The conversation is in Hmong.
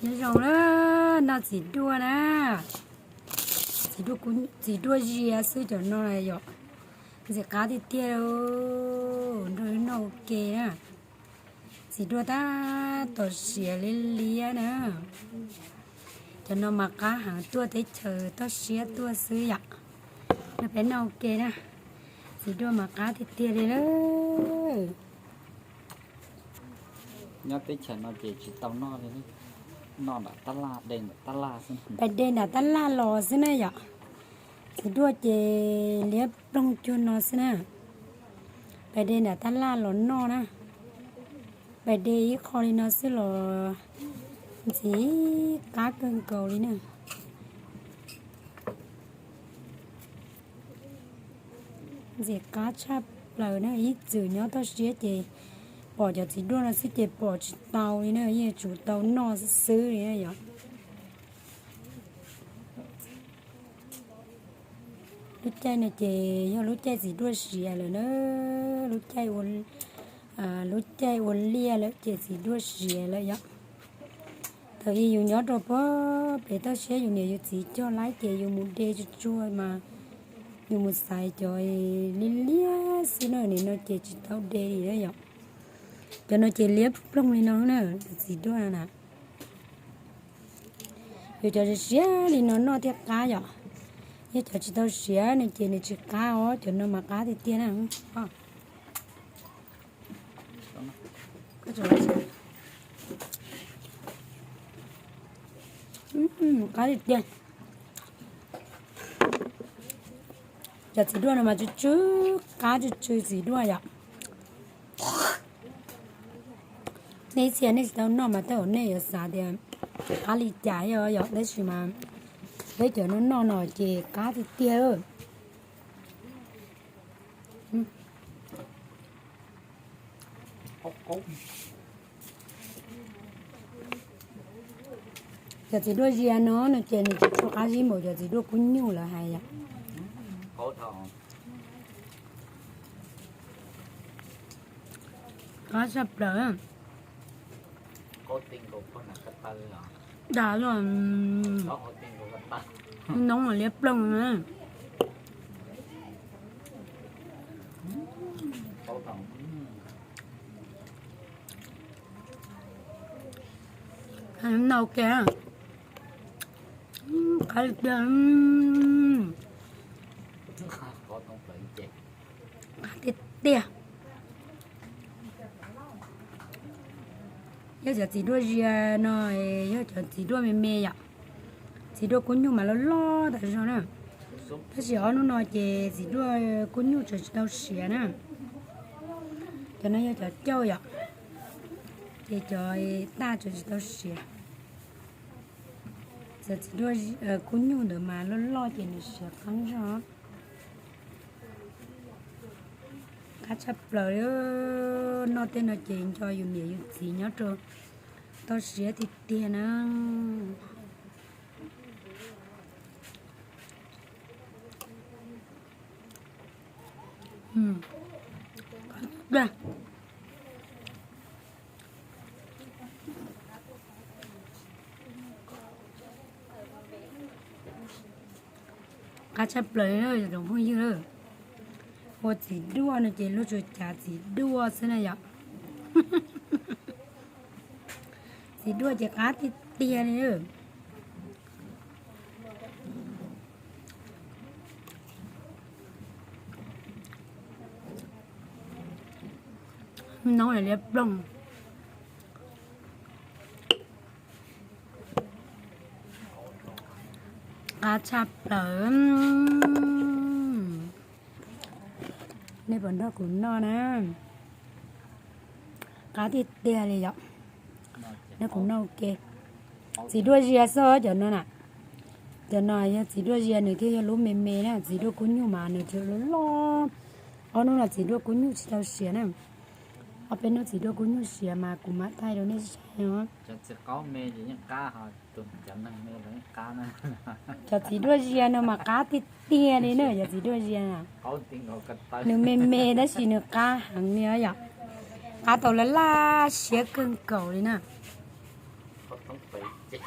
Nyob zoo na, noj txiv duaj na. Txiv duaj, txiv duaj zias xwb cov no yom. Ntxim qab tiag tiag li, nrog wb noj ua ke na. Txiv duaj tab tom siav liab liab na. Cov no mas qab heev, tuaj teb chaws toj siab tuaj xwb yom. Nrog peb noj ua ke na. Txiv duaj mas qab tiag tiag li lawm. Nyob teb chaws no ces tsis tau noj li, noj nram tab laj, de nram tab laj xwb. Pais de nram tab laj los xwb na yom. Txiv duaj ces liab ploog cuag no xwb na. Pais de nram tab laj los noj na. Pais de ib qho li no xwb los ntxim qab kawg nkaus li na. Ntxim qab tshaj plaws na, ib txwm nyob toj siab ces pom cov txiv duaj no xwb ces pom tsis tau li na, yeej tsuas tau noj xwb xwb li na yom. Lub caij no ces yog lub caij txiv duaj siav lawm na, lub caij ua, lub caij ua liaj lawm ces txiv duaj siav lawm yom. Thaum ub yus nyob rau pem toj siab yus niam yus txiv cog laib ces yus mus de tsuag tsuag mas yus mus xaiv cov liab liab xwb na, nim no ces tsis tau de li na yom. Cov no ces liab ploog li no na, cov txiv duaj no na. Yus cov siav li no noj thiaj qab yom. Yog cov tsis tau siav no ces nws tsis qab os, cov no mas qab tiag tiag na. Qab tiag tiag. Cov txiv duaj no mas tsw tsw qab, tsw tsw txiv duaj yom. Nej ib txhia nej tsis tau noj mas tej zaum nej yuav xav tias qab li cas yom, tab sis mas peb cov noj noj no ces qab tiag tiag. Cov txiv duaj zias no no ces nws tsis tshua qab zib npaum cov txiv duaj kub nyuj lawv hais yom. Qab tshaj plaws. Dag los, noob liab ploog na. Noj ua ke, qab tiag, qab tiag tiag. Yog cov txiv duaj zias no, yog cov txiv duaj me me yom. Txiv duaj kub nyuj mas loj loj tas zog na. Tab sis ob hnub no ces txiv duaj kub nyuj tseem tsis tau siav na. Cov no yog cov cauj yom, ces cov taj tseem tsis tau siav. Cov txiv duaj kub nyuj ntawd mas loj loj ces nws siav qab zog. Qab tshaj plaws li. Noj tej no ces nco yus niam yus txiv nyob rau toj siab tiag tiag na. Qab tshaj plaws li tsoom phooj ywg. Ua txiv duaj no ces luag tsuas cav txiv duaj xwb na yom. Txiv duaj ces qab tiag tiag li. Noob liab ploog. Qab tshaj plaws. Nej puas nrog kuv noj na? Qab tiag tiag li yom. Nrog kuv noj ua ke. Txiv duaj zias xwb cov no na. Cov no yog txiv duaj zias, nws thiaj yog lub me me na, txiv duaj kub nyuj mas nws thiaj loj loj. Ob hnub no txiv duaj kub nyuj tsis tau siav na. Ob peb hnub txiv duaj kub nyuj siav mas kuv mam thaij rau nej saib os. Cov txiv duaj zias no mas qab tiag tiag li na, cov txiv duaj zias na. Nws me me tab sis nws qab heev li yom. Qab tau laj laj siab kawg nkaus li na. Thoob plaws ces